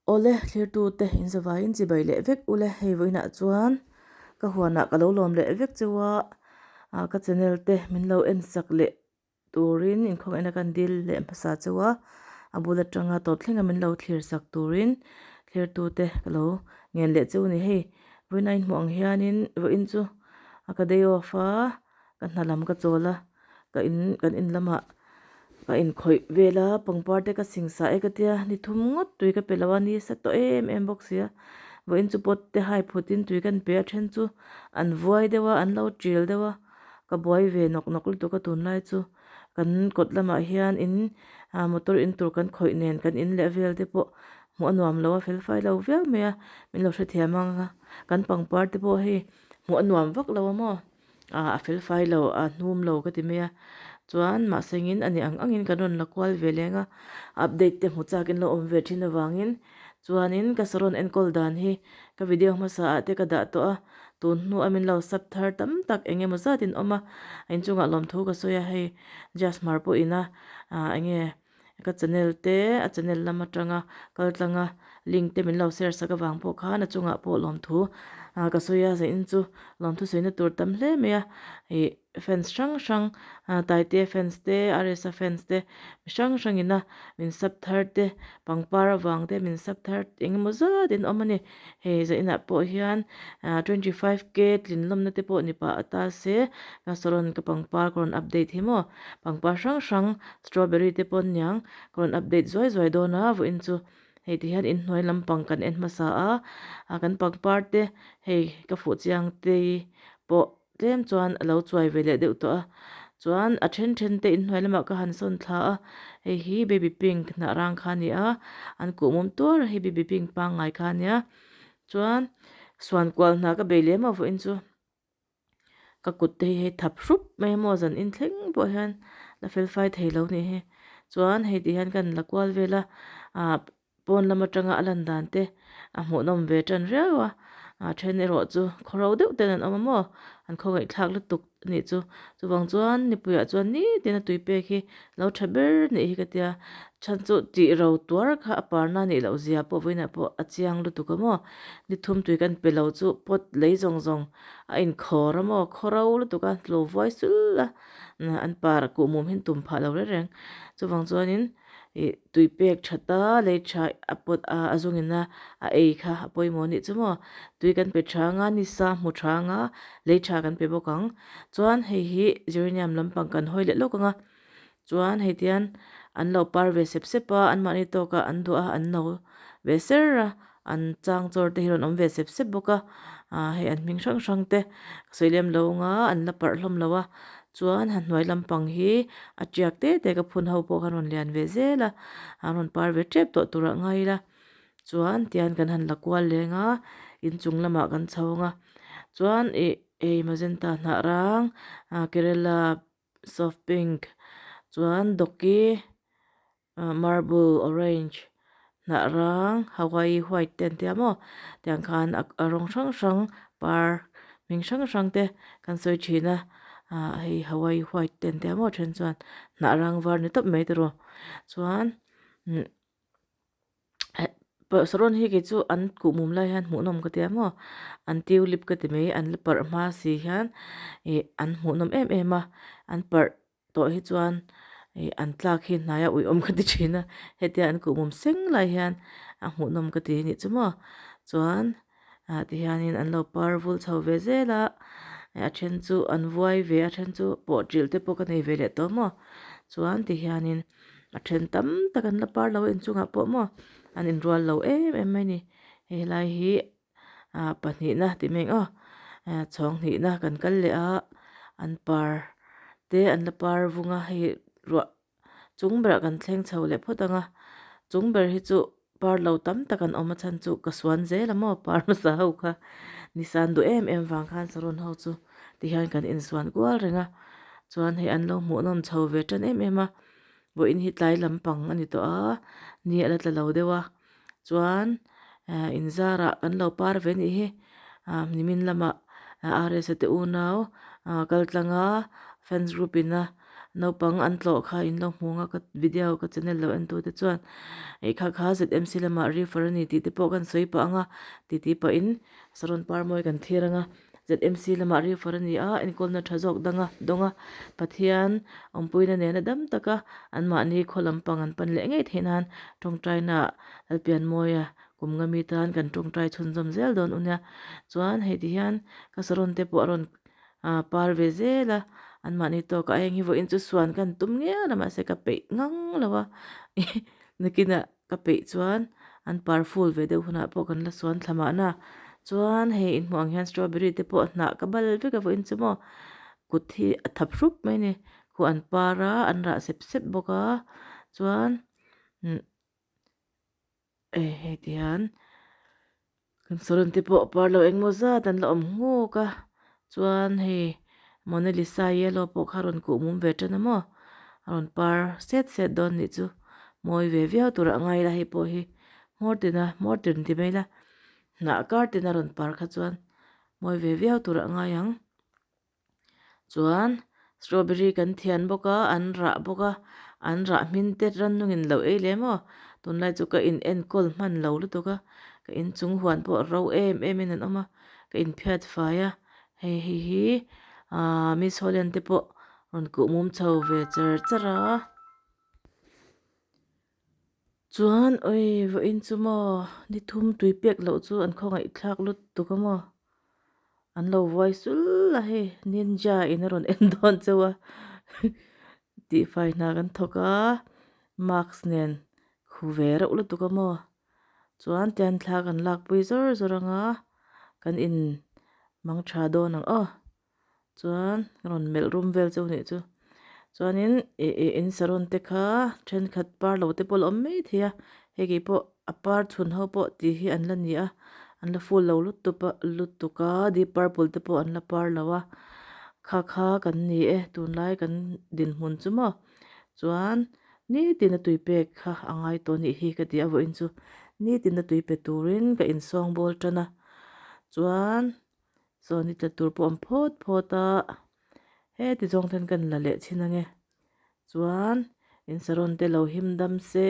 Awle, thlirtute inzavaiin chibai leh vek ule, hei vawiinah chuan ka huanah ka lo lawm leh vek cheu a, ka channel te min lo en sak leh turin inkhawngaihin kan dil leh hmasa cheu a, a bul atanga tawp thlenga min lo thlir sak turin thlirtute ka lo ngen leh cheu a ni. Hei vawiina inhmuh ang hianin vawiin chu ka day off a. Ka hna lam ka chawl a, ka in kan in lamah ka inkhawih vel a, pangpar te ka sing sa e ka tia, ni thum ngawt tui ka pe lo a, ni sa tawh em em bawk sia, vawiin chu pot te hai phut in tui kan pe a, then chu an vuai deuh a, an lo ṭil deuh a, ka buai ve nawk nawk lutuk a tunlai chu kan kawt lamah hian in ah motor in tur kan khawih nen kan in leh vel te pawh hmuh a nuam lo a, fel fai lo viau mai a, min lo hrethiam ang a, kan pangpar te pawh hei hmuh a nuam vak lo a maw. ah a fel fai lo a hnum lo ka ti mai a chuan mahse engin ani ang angin kan rawn la kual ve leng a update te hmu chak in lo awm ve thin avangin chuanin ka saron enkawl dan hi ka video hmasa ah te ka dah tawh a tun hnu a min lo sub thar tam tak eng emaw zat in awm a inchungah lawmthu ka sawi a hei Jasmar pawh ina ah enge. Ka channel te a channel lam atanga kal tlanga link te min lo share sak avang pawh khan a chungah pawh lawmthu ah ka sawi a zain chu lawmthu sawina tur tam hle mai a ih fans hrang hrang ah Taitea fans te Aresa fans te mi hrang hrang ina min sub thar te pangpar avang te min sub thar eng emaw zat in awm a ni hei zainah pawh hian ah 25 k tlin lawmna te pawh ni pah ata se ka saron ka pangpar ka rawn update hi maw pangpar hrang hrang Strawberry te pawn niang ka rawn update zuai zuai dawn a vawiin chu hei ti hian inhnuai lampang kan en hmasa a a kan pangpar te hei ka fuh chiang te pawh tlem chuan a lo chuai ve leh deuh tawh a chuan a then then te inhnuai lamah ka han sawn thla a hei hi baby pink hnah rang kha a ni a an kuh mum tuar a hei baby pink pangngai kha a nia chuan suan kual hna ka bei lem a vawiin chu. Ka kut te hi hei thap hrup mai a maw zan in thleng pawh hian la fel fai thei lo nih hi chuan hei ti hian kan la kual vel a ah pawn lam atanga a lan dan te a hmuhnawm ve tan riau a a then erawh chu khawro deuh ten an awm a maw an khawngaih thlak lutuk a nih chu chuvang chuan nipuiah chuan nitin a tui pek hi lo tha ber nih hi ka tia chhan chu tih ro tuar kha a parna nih loh zia pawh vawiinah pawh a chiang lutuk a maw ni thum tui kan pe lo chu pot lei zawng zawng. A inkhawr a maw khaw ro lutuk a tlo vuai sul a an par kuh mum hian tum phah lo reng reng chuvang chuanin ih tui pek that a lei tha a pawt a a zungin a a ei kha a pawimawh anih chu maw tui kan pe tha anga nisa hmu tha anga lei tha kan pe bawk ang chuan hei hi geranium lampang kan hawi leh lawk ang a chuan hei tian an lo par ve sep sep a anmahni tawkah an duah a an no ve ser a. An chang chawr te hi rawn awm ve sep sep bawk a ah hei an hming hrang hrang te ka sawi lem lo anga an la parh hlawm lo a chuan han hnuai lampang hi a tiak te te ka phun ho pawh khan rawn lian ve zel a an rawn par ve tep tawh tur ah ngai ila chuan tian kan han la kual leng a inchung lamah kan chho ang a chuan ih hei magenta hnah rang ah kerala soft pink chuan dawki. Marble orange hnah rang hawaii white te an tia maw tiang khan a rawng hrang hrang par hming hrang hrang te kan sawi thin a ah hei hawaii white te an tia maw then chuan hnah rang var ni tawp mai tiraw chuan saron hi kei chu an kuh mum lai hian hmuhnawm ka tia maw an tulip ka ti mai an la parh hma si hian ih an hmuhnawm em em a an parh. Tawh hi chuan ih an tlak hi hnaia uiawm ka ti thin a hetia an kuhmum seng lai hian a hmuhnawm ka ti anih chu maw chuan ah ti hianin an lo par vul chho ve zel a a then chu an vuai ve a then chu pawh ṭilh te pawh ka nei ve leh tawh maw chuan ti hianin a then tam tak an la par lo a inchungah pawh maw an inrual lo em em mai a ni hei helai hi. ah pahnihna tih mai ang aw eh chhawng hnihna kan kal leh a an par te an la par vung a hei ruah chung berah kan thleng chho leh phawt ang a chung ber hi chu par lo tam tak an awm a chhan chu ka suan zel a maw par hmasa ho kha nisan duh em em vang khan saron ho chu tihian kan insuan kual reng a chuan hei an lo hmuhnawm chho ve tan em em a vawiin hi tlai lampang a ni tawh a ni a la tla lo deuh a. Chuan eh inzarah kan lo par ve anih hi ah nimin lamah RS a te unau ah kal tlanga fans group ina Naupang an tlawh kha in lo hmu ang a ka video ka channel lo en tu te chuan ih kha kha ZMC lamah refer a ni tih te pawh kan sawi pah ang a titi pahin saron par mawi kan thlir ang a ZMC lamah refer a ni a enkawlna tha zawk dang a dawng a Pathian awmpuina nena dam taka anmahni khaw lampang an pan leh ngei theih nan tawngtaina Lalpianmawia kum nga mi tan kan tawngtai chhunzawm zel dawn u nia chuan hei ti hian ka saron te pawh a rawn ah par ve zel a anmahni tawkah a heng hi vawiin chu suan kan tum ngial a mahse ka peih ngang lo a nakinah ka peih chuan an par full ve deuh hunah pawh kan la suan thla mahna chuan hei inhmuh ang hian strawberry te pawh hnah ka bal vek a vawiin chu maw kut hi a thap hrup mai a ni khuh an par a an rah sep sep bawk a chuan umm. Eh hei ti hian kan saron te pawh par lo engemaw zat an la awm nghawk a chuan hei Monalisa yellow pawh kha a rawn kuh mum ve tan a maw a rawn par set set dawn nih chu mawi ve viau tur a ngai la hei pawh hi hmawr tina hmawr tin ti mai la hnah kar tina rawn par kha chuan mawi ve viau tur a ngai ang. Chuan strawberry kan thian bawk a an rah bawk a an rah hmin te rannungin lo ei leh maw tunlai chu ka in enkawl hman lo lutuk a ka inchung huan pawh ro em em in an awm a ka inphiat fai a hei hei hi ahh miss holland te pawh rawn kuh mum chho ve char char a. Chuan awi vawiin chu maw ni thum tui pek loh chu an khawngaih thlak lutuk a maw an lo vuai sul a hei ninja in a rawn en dawn chauh a tihfai hna kan thawk a mask nen khu ve reuh lutuk a maw chuan tian thla kan lakpui zawr zawr ang a kan in mang tha dawn ang aw. Chuan rawn melh rum vel chu nih chu chuanin ih ih in saron te kha thenkhat par lo te pawh a la awm mai thei a hei kei pawh a par chhun ho pawh tih hi an la ni a an la full lo lutuk a lutuk a deep purple te pawh an la par lo a kha kha kan ni e tunlai kan dinhmun chu maw chuan nitin a tui pek kha a ngai tawh anih hi ka ti a vawiin chu nitin a tui pe turin ka insawng bawl tan a chuan. Saw ni tla tur pawh a awm phawt phawt a heti zawng ten kan la leh chhin ange chuan in saron te lo him dam se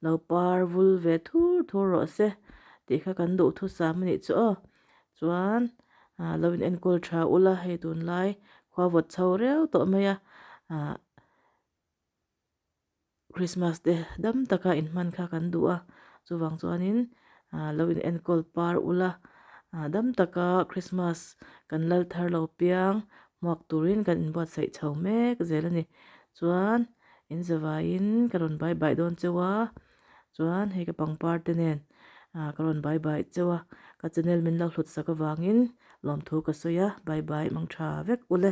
lo par vul ve thur thur rawh se tih kha kan duh thusam a nih chu aw chuan ah lo in enkawl tha ula hei tunlai khua vawt chho riau tawh mai a ah. Christmas te dam taka inhman kha kan duh a chuvang chuanin ah lo in enkawl par ula ah dam taka Christmas kan lal thar lo piang hmuak turin kan inbuatsaih chho mek zel a ni chuan in zavaiin ka rawn bye bye dawn cheu a chuan hei ka pangpar te nen ah ka rawn bye bye cheu a ka channel min lo hlut sak avangin lawmthu ka sawi a bye bye mang tha vek ule.